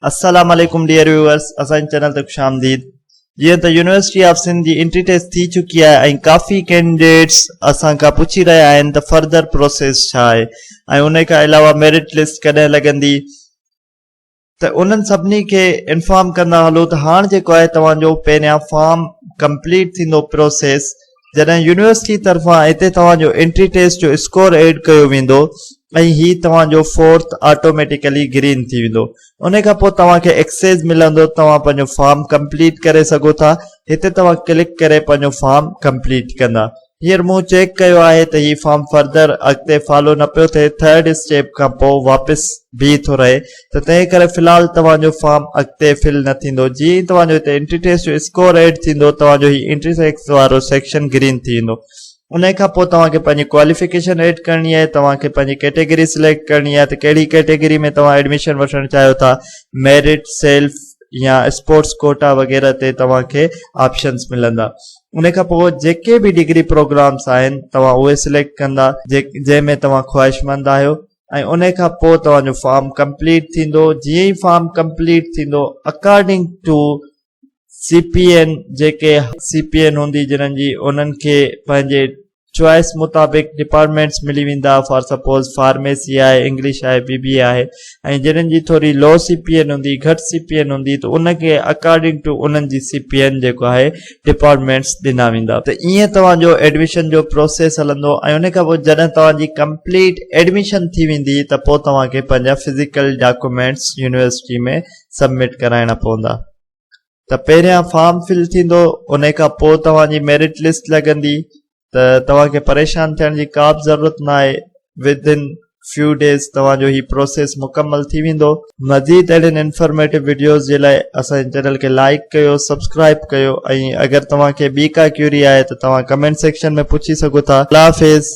السلام عليڪم dear viewers اسان جي چينل تي خوش آمديد جيئن ته يونيورسٽي آف سنڌ جي انٽري ٽيسٽ ٿي چڪي آهي ۽ ڪافي ڪينڊيڊيٽس اسان کان پڇي رهيا آهن ته فردر پروسيس ڇا آهي ۽ ان کان علاوه ميرٽ لسٽ ڪڏهن لڳندي ته انهن سڀني کي انفارم ڪندا هلو ته هاڻ جيڪو آهي توهان جو پهريان فارم ڪمپليٽ ٿيندو پروسيس جڏهن يونيورسٽي طرفان هتي توهان جو انٽري ٽيسٽ جو اسڪور ايڊ ڪيو ويندو ۽ هي توهان جو فورٿ آٽوميٽيڪلي گرين ٿي ويندو ان کان پوء توهان کي ايڪسيز ملندو توهان پنهنجو فارم ڪمپليٽ ڪري سگهو ٿا هتي توهان ڪلڪ ڪري پنهنجو فارم ڪمپليٽ ڪندا هينئر مون چيڪ ڪيو آهي ته هي فارم فردر اڳتي فالو نه پيو ٿئي ٿرڊ اسٽيپ کان پوء واپس بيهي ٿو رهي ته تنهن ڪري في الحال توهان جو فارم اڳتي فل نه ٿيندو جيئن ئي توهان جو هتي انٽري ٽيسٽ جو اسڪور ايڊ ٿيندو توهان جو هي انٽري ٽيسٽ وارو سيڪشن گرين ٿي ويندو انهي کان پوء توهان کي پنهنجي ڪواليفڪيشن ايڊ ڪرڻي آهي توهان کي پنهنجي ڪيٽيگري سليڪٽ ڪرڻي آهي ته ڪهڙي ڪيٽيگري ۾ توهان ايڊميشن وٺڻ چاهيو ٿا ميرٽ سيلف يا اسپورٽس ڪوٽا وغيره تي توهان کي آپشنس ملندا ان کان پوء جيڪي به ڊگري پروگرامس آهن توهان اهي سليڪٽ ڪندا جنهن ۾ توهان خواهشمند آهيو ۽ انهي کان پوء توهان جو فارم ڪمپليٽ ٿيندو جيئن ئي فارم ڪمپليٽ ٿيندو according to C P N جيڪي سي پي اين هوندي جنھن جي انهن کي پنهنجي چوائس مطابق ڊپارٽمينٽس ملي ويندا فار سپوز فارميسي آهي انگلش آهي بي بي اي آهي ۽ جنھن جي ٿوري لو سي پي اين هوندي گهٽ سي پي اين هوندي ته ان کي اڪارڊنگ ٽو انهن جي سي پي اين جيڪو آهي ڊپارٽمينٽس ڏنا ويندا ته ائين توهان جو ايڊميشن جو پروسيس هلندو ۽ ان کان پوء جڏهن توهان جي ڪمپليٽ ايڊميشن ٿي ويندي ته پوء توهان کي پنهنجا فزيڪل ڊاڪومينٽس يونيورسٽي ۾ سبمٽ ڪرائڻا پوندا ته پهريان فارم فل ٿيندو ان کان پوء توهان جي ميرٽ لسٽ لڳندي ته توهان کي پريشان ٿيڻ جي ڪا به ضرورت نه آهي ود ان فيو ڊيز توهان جو هي پروسيس مڪمل ٿي ويندو. مزيد اهڙين انفارميٽو وڊيوز جي لاء اسان جي چينل کي لائيڪ ڪيو سبسڪرائيب ڪيو ۽ اگر توهان کي ٻي ڪا ڪيوري آهي ته توهان ڪمينٽ سيڪشن ۾ پڇي سگهو ٿا. الله حافظ.